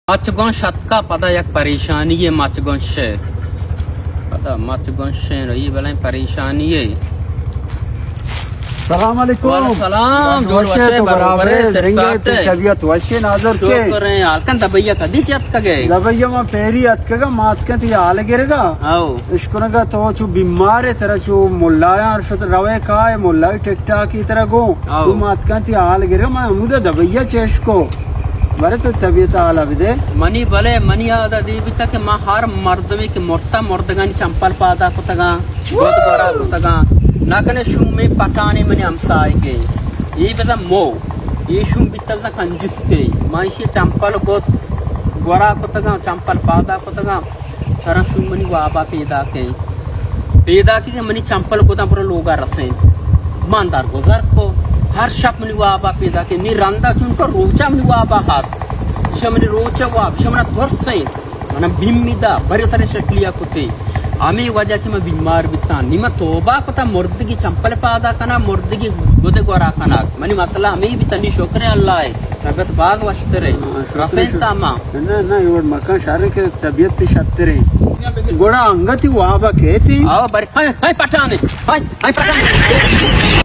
مچ گون شتکا پدا یک پریشانی ء مچ گون شے۔ پدا مچ گون شے نو، یہ بلائیں پریشانی ء۔ سلام علیکم۔ وعلیکم سلام۔ جوڑ وشے، تو برابر ہے، برابر ہے، درنگ ہے، تو طبیعت وشے، ناظر کے؟ شکر ہے، حال کن دبیا کدی چت کگے؟ دبیا ما پیری اتکگا، مات کن تی حال گرگا۔ او۔ اشکنگا تو چو بیمار ہے، ترا چو ملایاں شت روے کائے، ملائی ٹک ٹاکی ترا گو۔ او۔ تو مات کن تی حال گرگا، ما ہمودا دبیا چیش کو۔ بارے تو طبیعت حالا بدے۔ منی بلے، منی یاد دی بیتا کہ ما ہر مردمے کہ مرتا، مردگانی چمپل پادا کتگاں، گد گورا کتگاں۔ نہ کنے شومیں پٹانے منی ہمسائگے۔ اے بزاں مو، اے شوم بیتگ بزاں کنجوسکے۔ ما ایشی چمپل گد گورا کتگاں، چمپل پادا کتگاں۔ چرا شوم منی وابا پیداکیں۔ پیداکی کہ منی چمپل کتاں پرو لوگا رسیں۔ من در گزر کو۔ ہر شپ منی وابا پیداکیں۔ نی رندا چون کو روچا منی وابا ہات۔ ایشا منی روچا واب، ایشا منا ترسیں۔ منا بیمی دا، بری ترے شکلیا کتے۔ ہمے وجہ چہ من بیمار بیتاں۔ نی من توبہ کتاں، مردگی چمپل پادا کناں، مردگی گد گورا کناں۔ منی مسئلہ ہمے بیتاں، نی شکر اللہ ہے۔ طبیعت باز وشتر ہے۔ ہاں، شکر رسیں شکر۔ تاما۔ نہ، نہ، یہ وڑ مکان شہر کے طبیعت تی شتر ہے۔ گوڑا انگتی وابا کہتی۔ آو بری، ہائے، ہائے پٹانے، ہائے، ہائے پٹانے۔